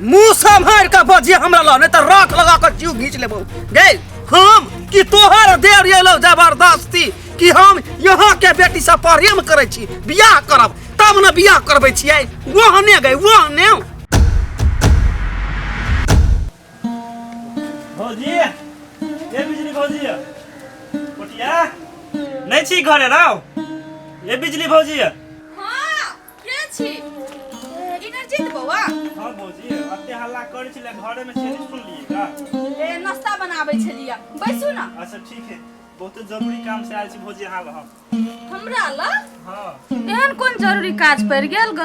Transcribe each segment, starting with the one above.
मुंह सम्हार के बजिए हमरा लग, नहीं तो रख लगा के जीव घींच लेबो। गे हम कि तोहर देर एलो जबरदस्ती कि हम यहाँ के बेटी से प्रेम करै छी, बियाह करब तब न बियाह करबै छियै। वहने गए वहने। भौजी, ए बिजली भौजी, पोटिया नहीं छी घरे राव। ए बिजली भौजी। हाँ, के छी? इनरजीत बौआ। हाँ भौजी, अते हल्ला करै छलै घरे में छेली, सुन लिएगा। ए नाश्ता बनाबै छलियै, बैसू ना। अच्छा ठीक है, बहुत जरूरी काम से आयल छी भौजी अहाँ लग। हमरा लग? हाँ। एहन कोन जरूरी काज पड़ि गेल ग?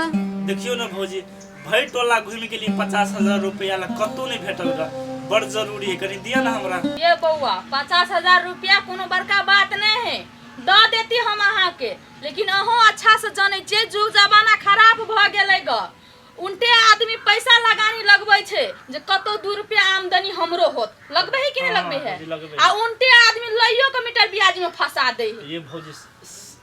देखियो ना भौजी, भरि टोला घुमि गेली 50,000 रुपया ला कतौ नहीं भेटल ग, बड़ जरूरी है, कनी दिया ना हमरा। ये बौआ, 50,000 रुपया कोनो बड़का बात नहीं है, द देती हम अहाँ के, लेकिन अहूँ अच्छा से जानै छियै जुग जमाना खराब भऽ गेलै ग। उनटे आदमी पैसा लगानी लगबै छै जे कतौ 2 रुपया आमदनी हमरो होत, लगबै है कि नहीं लगबै है? हाँ, लगबै। आ उनटे आदमी लइयो के मीटर ब्याज में फंसा दे है। ये भौजी,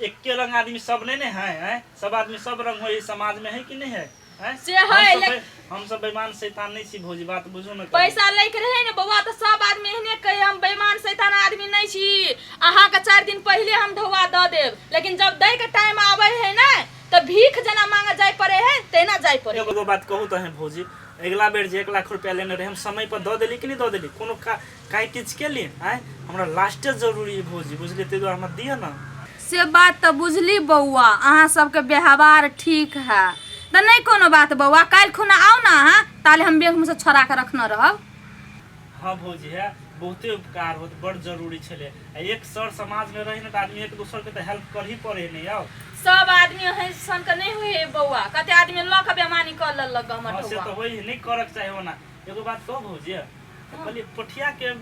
एके रंग आदमी सब नहीं ने है, हैं? सब आदमी सब रंग होय समाज में है कि नहीं है, हैं? से है, हम सब बेईमान शैतान नहीं छी भौजी, बात बुझू ना। पैसा लै के रहे ने बौआ तऽ सब आदमी एहने कहे हम बेईमान शैतान आदमी नहीं छी, अहाँ के 4 दिन पहले हम ढौआ दऽ देब, लेकिन जब दै के टाइम आबै है ने तऽ भीख जेना मांगे जाय पड़े है तेना जाय पड़े। एगो बात कहू तऽ है भौजी, अगिला बेर जे 1 लाख रुपया लेने रहे हम समय पर दऽ देली कि नहीं दऽ देली? कोनो काहे किछु केली? आँय, हमरा लास्टे जरूरी है भौजी, बुझलियै, ताहि दुआरे हमरा दिअ ना। से बात तऽ बुझली बौआ, अहाँ सबके व्यवहार ठीक है तऽ नहीं कोनो बात बौआ, काल्हि खुना आउ ना अहाँ, ताले हम बैंक में से छोड़ा के रखने रहब। हाँ भौजी, है बहुते उपकार होत, बड़ जरूरी छलै। आ एक सर समाज में रही ना तऽ आदमी एक दोसर के तऽ हेल्प करही पड़े नहीं। आउ सब आदमी अहीं सन के नहीं हुए है बौआ, कते आदमी लऽ के बेमानी कऽ लेलक हमर हाँ, से ढौआ। तऽ होइ है, नहीं करक चाही ओना। एगो बात कहू भौजी, तऽ कहलियै पोठिया के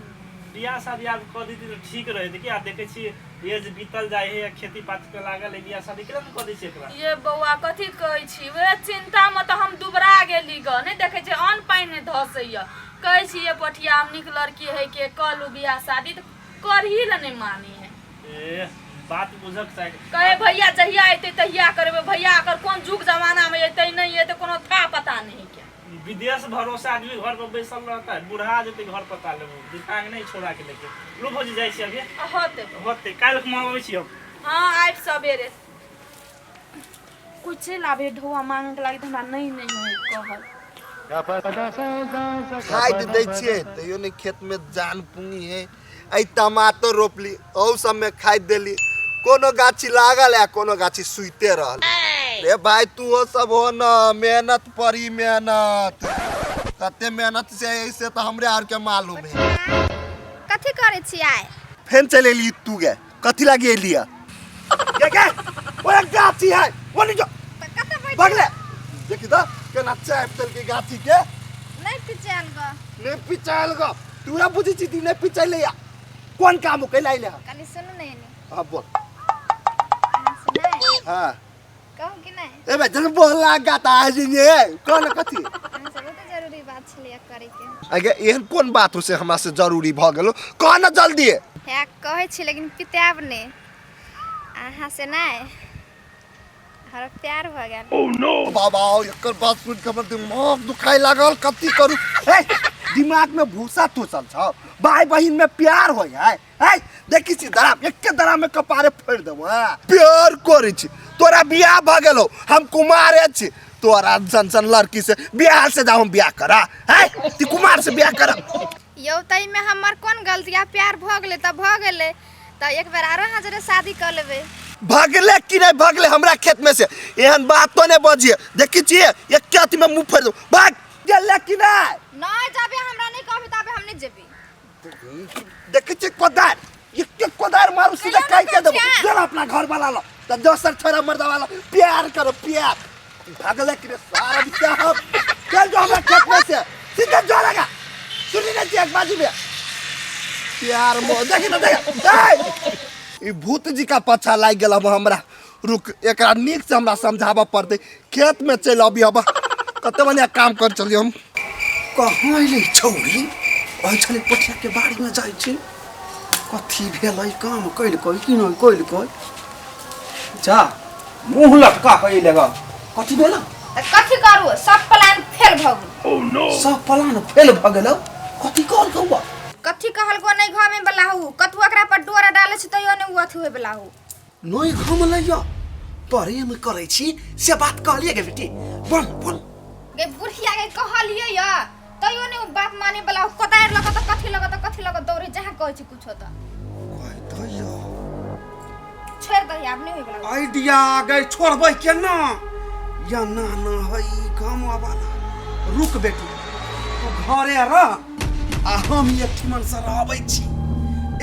बियाह शादी आब कऽ दैती तऽ ठीक रहैत कि? आ देखै छी एज बीतल जाइ है, खेती पाती पे लागल है, बियाह शादी केना कऽ दै छी एकरा? ये बौआ कथी कहै छी, वएह चिंता में तऽ हम दुबरा गेली ग, नहीं देखै छी अन्न पानि नहि धसैया। कहै छी ये पोठिया हम नीक लड़की है के कऽ लू बियाह शादी, तऽ करही लए नहि मानी है। ए बात बुझक चाही। कहे भैया जहिया एतै तहिया करबै, भैया एकर कोन जुग जमाना में एतै नहीं एतै कोनो था पता नहीं के। विदेश भरोसे आदमी घर पर बैसल रहता है, बूढ़ा जेतै घर पर ताले वो दिमाग नहीं छोड़ा के लेके। लो भौजी जाइ छी अभी। होते होते काल्हि हम आबै छी हम। हाँ आबि सबेरे। कुछ लाबे ढौआ मांगे के लागी तऽ हमरा नहीं नहीं होय कहल। खाद दै छियै तैयो नहीं खेत में जान पूंगी है। एहि टमाटर रोपली ओहू सबमे खाद देली, कोनो गाछी लागल है कोनो गाछी सुइते रहल। रे भाई तू सब हो न, मेहनत पड़ी मेहनत, कते मेहनत से ऐसे तो हमरे आर के मालूम है। कथी करै छी आइ? फेन चलि एली तू गे, कथी लागी एली है? गे गे, ओए गाछी है, ओनी जो। तऽ कतऽ बैठ भगले। देखी तऽ केना चापि देलकै गाछी के। नहि पिचायल ग। नहि पिचायल ग, तूरा बुझै छी ती नहि पिचैले या। कोन काम हो कैला अइले हन? कनी सुनू ने एने। हाँ बोल। अहाँ से नहि? हाँ। कहू कि नहि? ए बे जन बोला गाता आज ने कोन कथी? अहाँ से बहुत जरूरी बात छलैया करे के। अगे एहन कोन बात हो से हमरा से जरूरी भ गेलो? कह न जल्दी। हे कहै छी लेकिन पिताब नहि। अहाँ से नहि हमरा प्यार भ गेल। बाबा एकर बात सुन के हमर दिमाग दुखाय लागल, कथी करू? हे दिमाग में भूसा ठूसल छौ, भाई बहिन में प्यार होय है। हे देखी छी दराम एके दराम में कपारे फोड़ देबो। हाँ प्यार करै छी, तोरा बियाह भ गेलो, हम कुमारे छी, तोरा सन सन लड़की से बियाह से जाऊ हम बियाह करा। हे ती कुमार से बियाह करा। यौ तैमे हमर कोन गलती? आ प्यार भ गेलै तऽ भ गेलै, तऽ एक बेर आरो अहाँ जरे शादी कऽ लेबै। भगले कि नहीं भगले हमरा खेत में से एहन बात तो नहीं बजिए। देखी छिए एक अथी में मुंह फोड़ दो, भाग गेले कि नहीं? नहीं जाबे, हमरा नहीं कहबे ताबे हम नहीं जेबे। देखी छिए कोदार, एक कोदार मारू सीधा कहियो काट के देबो। ना चल अपना घर वाला लो त दोसर छोरा मर्दा वाला प्यार करो प्यार। भागले कि रे सारा बित्ता हम चल जो हमरा खेत में से सीधा जो लगा सुनी नहीं एक बाजी में प्यार मो देखी ना देख। ए ई भूत जी का पछा लाग गेल अब हमरा। रुक एकरा नीक से हमरा समझाबऽ पड़तै। खेत में चलि अबी अब कते बढ़िया काम कर चली हम। कहाँ अयलै छौड़ी? कहै छलै पोठिया के बाड़ी में जाइ छी, कथी भेलै काम कयलकै कि नहि कयलकै? जा मुँह लटका के अयलै ग, कथी भेलै? तऽ कथी करू सब प्लान फेल भऽ गेल सब प्लान फेल भऽ गेलौ कथी कहल कौआ कथी कहलको नहि घमे बला हूँ कतबो एकरा पर डोरा डालै छी तैयो नहि ओ अथी होय बला हूँ नहि घमलैया प्रेम करै छी से बात कहलियै गे बेटी बोल बोल गे बुढ़िया के कहलियै या तैयो नहि ओ बात माने बला हूँ कोदारि लऽ कऽ तऽ कथी लऽ कऽ तऽ कथी लऽ कऽ दौड़े जहाँ कहै छी कुछो तऽ कहै तऽ यौ छोड़ि दही आब नहि होय बला आइडिया आ गई छोड़बै केना या ना ना है ई गाम वाला रुक बेटी तू घरे रह आ हम एकठिमन से रहबै छी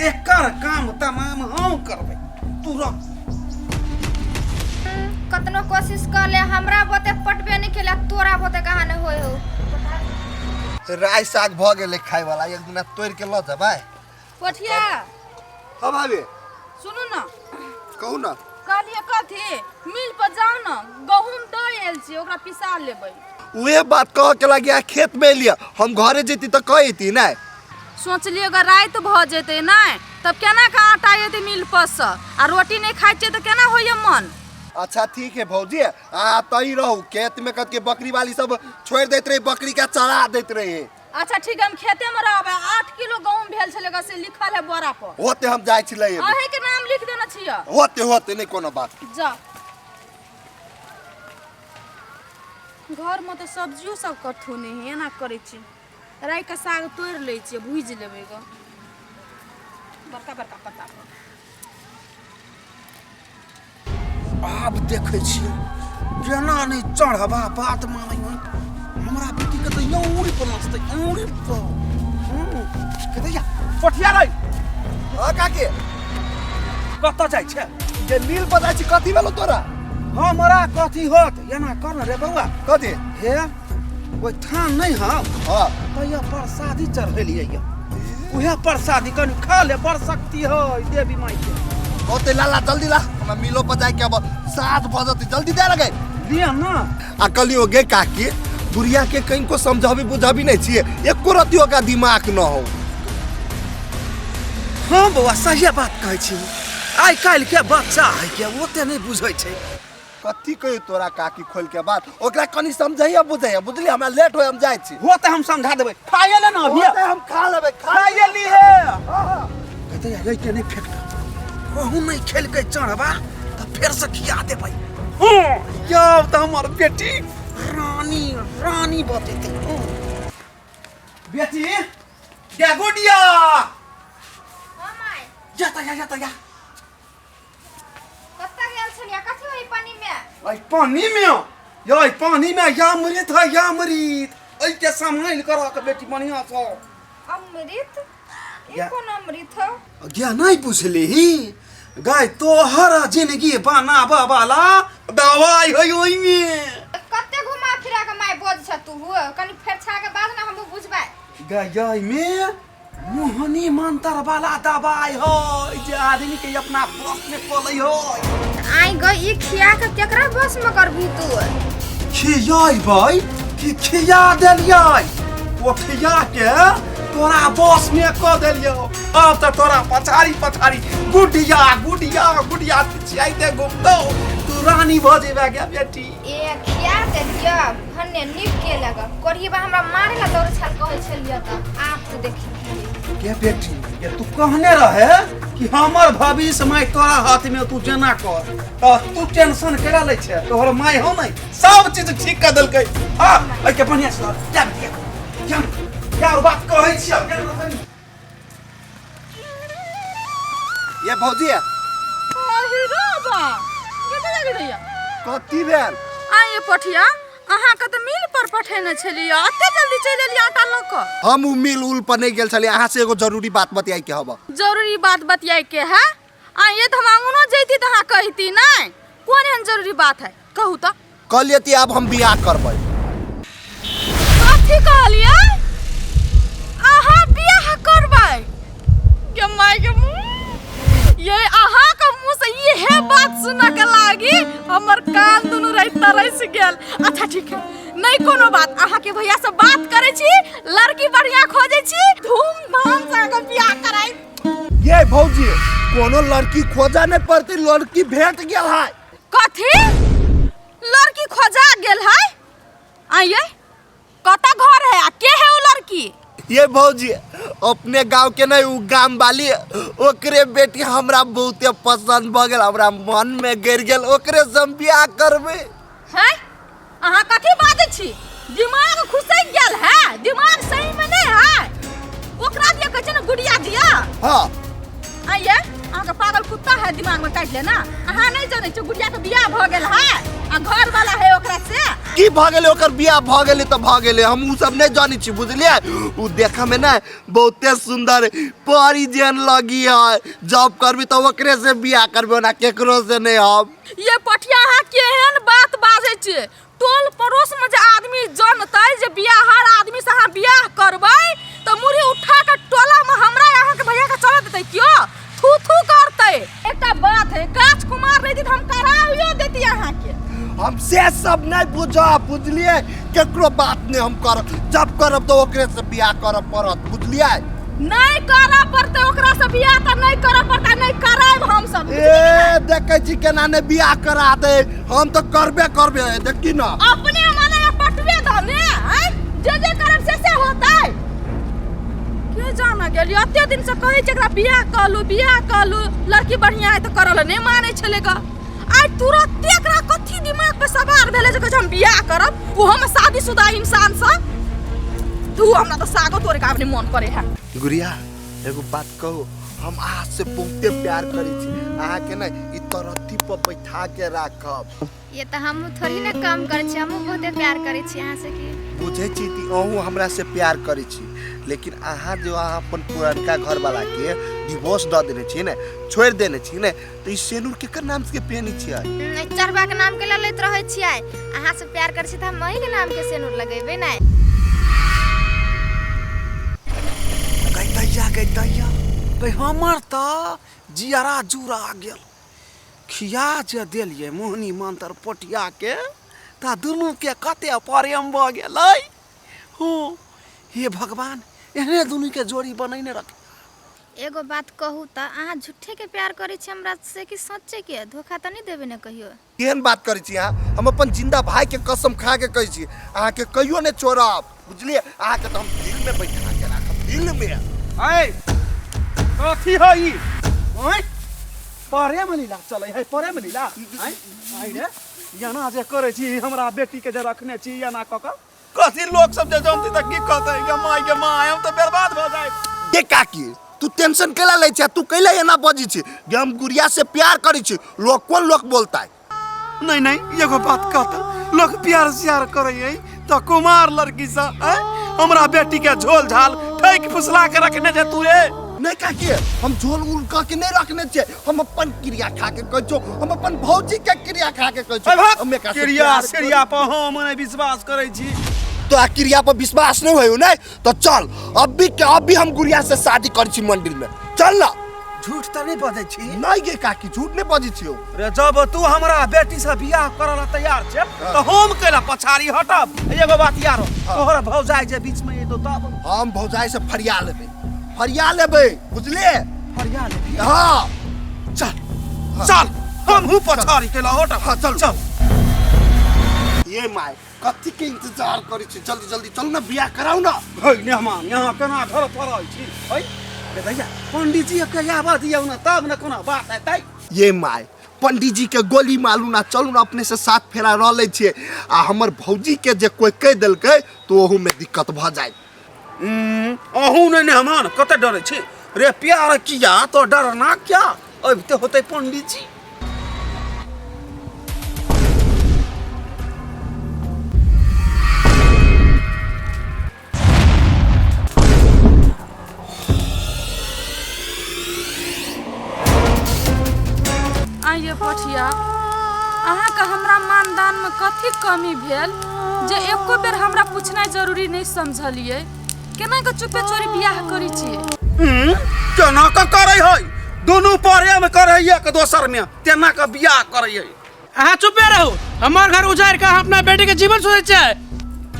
एकर काम तमाम हम करबै तू रह कतनो कोशिश कर ले हमरा बोते पटबे नहीं केला तोरा बोते कहाँ नहीं होय हो राय साग भऽ गेलै खाय वाला एक दिना तोड़ि के लऽ जेबै पोठिया हाँ भाभी सुनू ने कहू ना कहलियै कथी मिल पर जाउ ने गहूम दऽ आयल छी ओकरा पिसा लेबै उहे बात कह के लगिया खेत में लिया हम घरे जेती तऽ कहती नहीं सोचलियै अगर राति भऽ जेतै नहि तब केना के आटा एतै मिल पर से आ रोटी नहि खाइ छियै तऽ केना होइए मन अच्छा ठीक है भौजी आ तई रहू खेत में कत के बकरी वाली सब छोड़ देत रहे बकरी के चरा देत रहे अच्छा ठीक है हम खेते में रहबै 8 किलो गहूम भेल छलै से लिखल है बोरा पर होते हम जाइ छी ले अहे के नाम लिख देने छियै होते होते नहीं कोनो बात जा घरमे तऽ सब्जियो सब कथू नहि है एना करै छी राइके साग तोड़ि लै छियै भूजि लेबै गऽ बड़का बड़का पत्ता पर आब देखै छियै केना नहि चढ़बा बात मानै होइ हमरा बेटीके तऽ औंगुरी पर नाचतै औंगुरी पर कहतै या पठिया रे हाँ काके कतऽ जाइ छै जे मिल पर जाइ छी कथी भेलो तोरा हमरा कथी होत एना कर ने रे बौआ कथी हे ओहि थान नहि हौ हाँ तैया प्रसादी चढ़ेलियै यऽ उएह प्रसादी कनि खा ले बड़ शक्ति है देवी माई के होते ला ला जल्दी ला हमरा मिलो पर जाए के अब सात भऽ जेतै जल्दी दे लगे लिअ ना आ कहलियो गे काकी बुढ़िया के कनिको समझाबी बुझाबी नहीं छियै एको रत्ती ओकरा दिमाग न हो हाँ बौआ सहिए बात कहै छी आइ काल्हि के बच्चा है के ओते नहि बुझै छै कथी कहियो तोरा काकी खोल के बात ओकरा कनि समझैया बुझैया बुझली हमरा लेट होय हम जाइ छी हो तऽ हम समझा देबै खाइए ले ना अभी होते हम खा लेबै खा खाइए ली हे कहते यार के नहि फेंकता कहूँ नहि खेलकै चढ़बा तऽ फेर से खिया देबै हाँ यौ तऽ हमर बेटी रानी रानी बतेतै हाँ। बेटी गे गुडिया हाँ माय जा तऽ जा जा तऽ जा कतऽ गेल छलियै कथी होई पानी में अइ पानी में यो पानी में या अमृत है या अमृत एहि के सम्हाल कर रख बेटी बढ़िया से अमृत ई या- कोन अमृत हो ज्ञा नहीं बुझली गाय तोहर जिंदगी बनाब वाला दवाई है ओहिमे कते घुमा फिरा के माय बोझ छ तू हो कनि फेर छा के बाद ना हमहूँ बुझबै गाय में मोहनी मंत्र वाला दवाई हो जे आदमी के अपना बस में पलै हो आइ गई ई खिया के केकरा बस में करबी तू खियाबै कि खिया देलियै ओ खिया के तोरा बस में कऽ देलियौ अब तऽ तोरा पछाड़ी पछाड़ी गुडिया गुडिया गुडिया चिचियाइते घुमतौ तू रानी भऽ जेबे गे बेटी ए खिया देलियै भन्ने नीक के लग कोरियबा हमरा मारे ला दौड़ छल कहै छलियै तऽ आब तू देखी गे बेटी ये तू कहने रहे कि हमर भविष्य माय तोरा हाथ में तू जेना कर तऽ तू टेंशन केना लै छै तोहर माय हो नहीं सब चीज ठीक कर देलकै आ एहिके बढ़िया से जा बेटिया जा जा और बात कहै छियौ ये भौजी अरे बा कतऽ जाके रहिया कथी भेल आ ये पठिया अहाँके तऽ मिल पर पठेने छलियै एते जल्दी चलि एलियै आटा लऽ कऽ हम उ मिल उल पर नहीं गेल छलियै अहाँ से एगो जरूरी बात बतियाई के हब जरूरी बात बतियाए के है आ ये तऽ हम अंगनो जैती तऽ अहाँ कहती नहि कोन एहन जरूरी बात है कहू तऽ कहलियै कि आब हम बियाह करबै कथी कहलियै अहाँ बियाह करबै गे माय के मुँह ये अहाँ के मुँह से इहे बात सुनऽ के लागी हमर कान दुनू रहि तरस गेल अच्छा ठीक है नहीं कोनो बात अहाँ के भैया से बात करै छी लड़की बढ़िया खोजै छी धूमधाम से अहाँके बियाह कराई ये भौजी कोनो लड़की खोजा नहीं पड़ती लड़की भेट गेल है कथी लड़की खोजा गेल है आइए कतऽ घर है आ के है ओ लड़की? ये भौजी अपने गांव के नहीं, उ गाम वाली, ओकरे बेटी हमरा बहुते पसंद भ गेल, हमरा मन में गिर गेल, ओकरे से हम बियाह करबे। हैं, अहाँ कथी बाजै छी? दिमाग खुसकि गेल है, दिमाग सही में नहीं है। ओकरा दिया कहै छै ने गुड़िया दिया। हाँ। आइए अहाँके पागल कुत्ता है दिमाग में काटि लेना। अहाँ नहीं जानै छियै गुड़िया के बियाह भऽ गेल है आ घर वाला है ओकरा से। की भऽ गेलै? ओकर बियाह भऽ गेलै तऽ भऽ गेलै, हम उ सब नहि जानै छी, बुझलियै? उ देखऽ में ने बहुते सुंदर परी जेहन लगी है, जॉब करबी तऽ ओकरे से बियाह करबी, ओना केकरो से नहि हम। ये पठिया अहाँ केहन बात बाजै छियै? टोल पड़ोस में जे आदमी जानतै जे बियाहर आदमी से अहाँ बियाह करबै तऽ मुड़ी उठा के टोला में हमरा अहाँके भैया के चलऽ देतै क्यो? थू थू करतै। एकटा बात है, गाछ कुमार रहिती तऽ हम कराइयो देती अहाँके। हम से सब नहीं बुझब, बुझलियै? केकरो बात नहीं हम करब, जब करब तऽ ओकरे से बियाह करऽ पड़त, बुझलियै? नहीं करऽ पड़तै ओकरा से बियाह, तऽ नहीं करऽ पड़तै, नहीं करायब हम सब। ए देखै छी केना ने बियाह करा दे, हम तऽ करबे करबे, देखी ना। अपने मने पटवे दने आँय, जे जे करब से से होतै। के जाना गेलियै, एते दिन से कहै छै एकरा बियाह कऽ लू, बियाह कऽ लू, लड़की बढ़िया है तऽ करऽ लए नहि मानै छलै ग। आइ तुरते एकरा कथी दिमाग पे सवार भेलै जे कहै छै हम बियाह करब, ओहोमे शादीशुदा इंसान सँ। तू हमरा तऽ सागो तोड़े के आब नहि मन करे है। गुड़िया एगो बात कहू, हम अहाँ से बहुते प्यार करै छी, अहाँके ने ई तरत्ती पर बैठा के राखब। ये तऽ हमहूँ थोड़ी ने कम करै छी, हमहूँ बहुते प्यार करै छी अहाँ से। की बुझै छी कि अहूँ हमरा से प्यार करै छी, लेकिन अहाँ जो अहाँ अपन पुरनका घरवाला के डिवोर्स दऽ देने छी ने, छोड़ि देने छी ने, तऽ ई सेनूर केकर नाम के पेहनै छियै? चढ़बा के नाम के लऽ लैत रहै छियै। अहाँ से प्यार करै छी तऽ हम अहीं के नाम के सेनूर लगेबै ने। गै दैया, गै दैया, गै हमर तऽ जियरा जुड़ा गेल। खिया जे देलियै मोहनी मंतर पोटिया के, तऽ दुनू के कते प्रेम भऽ गेलै। हो हे भगवान, एहने दुनू के जोड़ी बनैने रख। एगो बात कहू तऽ अहाँ झूठे के प्यार करै छी हमरा से कि सच्चे के? धोखा तऽ नहीं देबै ने कहियो? केहन बात करै छी अहाँ? हम अपन जिंदा भाई के कसम खा के कहै छी, अहाँके कहियो नहि छोड़ब, बुझलियै? अहाँके तऽ हम दिल में बैठा के राखब, दिल में। ऐ कथी है ई? ऐ प्रेम लीला चलै है, प्रेम लीला। ऐ ऐ रे एना जे करै छी हमरा बेटी के जे रखने छी एना कऽ कऽ, कथी लोक सब जे जानती तऽ की कहतै? गे माय, गे माय, हम तऽ बर्बाद भऽ जायब। गे काकी, तू टेंशन कैला लै छै? तू कैला एना बजै छी? गे हम गुड़िया से प्यार करै छी, लोग कोन लोग बोलता? नहीं नहीं, एगो बात कहता, लोग प्यार स्यार करै है तऽ कुमार लड़की से हमरा बेटी के झोल झाल ठैक फुसला के रखने जे तू रे। नहीं काकी, हम झोल उल कह के नहीं रखने छियै, हम अपन क्रिया खा के कहै छौ, हम अपन भौजी के क्रिया खा के कहै छौ। हम एकरा से क्रिया प्यार क्रिया पर हम नहीं विश्वास करै छी। तो क्रिया पर विश्वास नहीं होय नहीं तो चल अभी के अभी हम गुड़िया से शादी करै छी मंदिर में, चल ना। झूठ तऽ नहीं बजै छी? नहीं गे काकी, झूठ नहीं बजै छियौ। रे जब तू हमरा बेटी से बियाह करऽ ला तैयार छे तऽ हम कैला पछाड़ी हटब? एगो बात यारो, तोहर भौजाई जे बीच में एतौ तब? हम भौजाई से फरिया लेबै, फरिया लेबै, बुझलियै? फरिया लेबी? हाँ। चल चल, हमहूँ पछाड़ी कैला हटब। हाँ, चल। चल। ये my कथी के इंतजार करै छी? जल्दी जल्दी चलू ना, बियाह कराउ ना। है मेहमान यहाँ केना घर पड़ल छी? है रे भैया, पंडित जी के आबऽ दियौ ना तब ने कोनो बात हेतै। ये my पंडित जी के गोली मालू ना, चलू ना अपने से साथ फेरा रह लै छियै, आ हमर भौजी के जे कोई कहि देलकै तऽ ओहू में दिक्कत भऽ जायत। अहूँ नहि मेहमान कते डरै छी रे? प्यार किया तो डरना क्या, अबिते होतै पंडित जी। आइए पठिया, अहाँके हमरा मानदानमे कथी कमी भेल जे एको बेर हमरा पूछनाइ जरूरी नहि समझलियै? केना के चुपे चोरी बियाह करै छियै? केना के करै है? दुनू प्रेम करै एक दोसर में, तेना के बियाह करै है। अहाँ चुपे रहू, हमर घर उजाड़ि कऽ अहाँ अपना बेटी के जीवन सोचै छियै?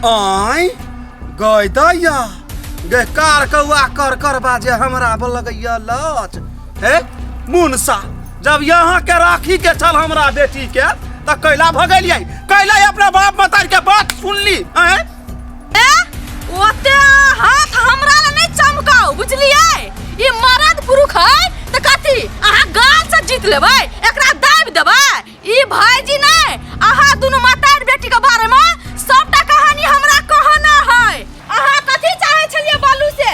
आँय गै दैया, गे कार कौआ कर कर बाजे हमरा लगैया लच। हे मुनसा, जब यहाँ के राखी के छल हमरा बेटी के तऽ कैला भगलियै? कैला अपना बाप मतारी के बात सुनली हैं? ए ओते हाथ हमरा लए नहीं चमकाओ, बुझलियै? ई मर्द पुरुष है त कथी अहाँ गाल से जीत लेबै, एकरा दाबि देबै? ई भाईजी नहीं, अहाँ दुनू मातार बेटी के बारे में सबटा कहानी हमरा कहना है। अहाँ कथी चाहे छलियै बालू से?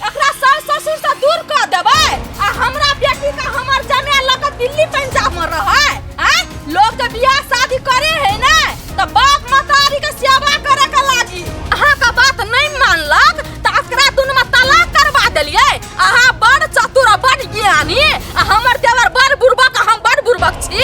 एकरा सास ससुर से दूर कर देबै आ हमरा बेटी के हमर जमाय लऽ के दिल्ली पंजाब में रहै? आँय, लोग के बियाह शादी करे है ने तऽ बाप महतारी के सेवा करे के लागी। अहाँ के बात नहीं मानलक तऽ एकरा दुनू में तलाक करवा देलियै। अहाँ बड़ चतुर आ बड़ ज्ञानी आ हमर देवर बड़ बुड़बक आ हम बड़ बुड़बक छी।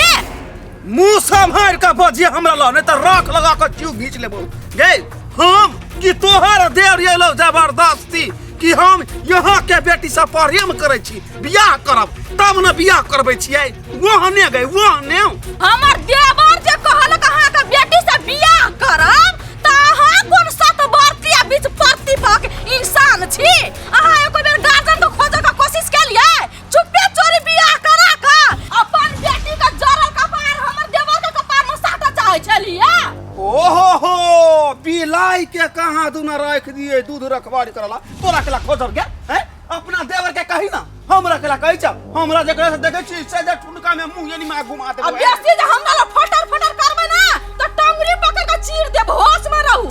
मुँह सम्हारि कऽ बजिए हमरा लग, नहीं तऽ रख लगा कऽ जीव घींच लेबौ। गे हम कि तोहर देवर एलौ जबरदस्ती कि हम यहाँ के बेटी से प्रेम करै छी, बियाह करब तब ने बियाह करबै छियै। ओहने गए ओहने हमर देवर जे कहलक अहाँ के बेटी से बियाह करब तऽ अहाँ कोन सतवर्ती आ बीच परती पक इंसान छी? अहाँ एको बेर गार्जियन के खोजऽ के कोशिश केलियै? चुप्पे चोरी बियाह करा के अपन बेटी के जरल कपार हमर देवर के कपार में साटऽ चाहै छलियै। ओहो हो, बिलाई के कहाँ दूना राख दिए दूध रखवारी करला तोरा केला खोजब गे हैं? अपना देवर के कही ना हमरा केला कहै छ, हमरा जकरा से देखै छी से जे ठुनका में मुंह यानी मां घुमा आ देबो। बेसी जे हमरा लग फटर फटर करबै ना तऽ टंगरी पकड़ के चीर देब, होश में रहू।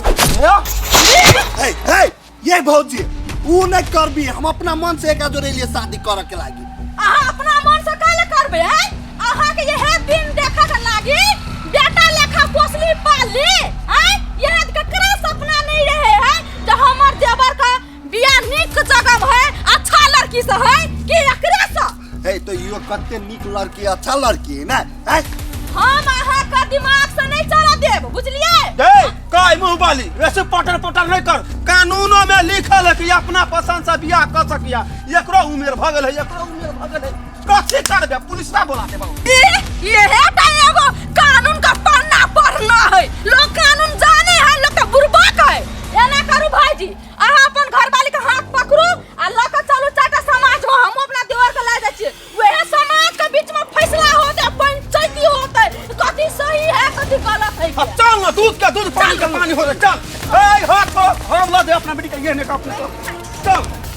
हे हे ये भौजी ऊ नहीं करबी, हम अपना मन से एकरा जोरे लिए शादी करे के लागी। अहाँ अपना मन से काहे करबै हैं? अहाँ के यह दिन देखे के लागी, बेटा लेखा पोसली पाली हैं, यह ककरा सपना नहीं रहे है जे हमर देवर का बियाह नीक जगह में है, अच्छा लड़की से है कि एकरे से? हे तो यो कते नीक लड़की, अच्छा लड़की है ना हैं? हम अहाँ के दिमाग से नहीं चला देब, बुझलियै? ए काय मुंह वाली वैसे पटर पटर नहीं कर, कानूनो में लिखल है कि अपना पसंद से बियाह कर सकिया। एकरो उम्र भ गेल है, एकरो उम्र भ गेल है, कथी करबे? पुलिस ना बोला देबो। यहे टा एगो कानून का पन्ना पढ़ना है, लोग कानून जाने है, लोग तो बुड़बक है। एना करू भाईजी, अहाँ अपन घरवाली के हाथ पकड़ू आ लऽ के चलू चाटा समाज में, हम अपना देवर के लए जाइ छियै, वएह समाज के बीच में फैसला होतै, पंचायती होतै, कथी सही है कथी गलत है। अब चल ना, दूध का दूध पानी का पानी हो रहा, चल। ए हाथ को हम ला दे अपना बेटी के ये ने का अपने चल।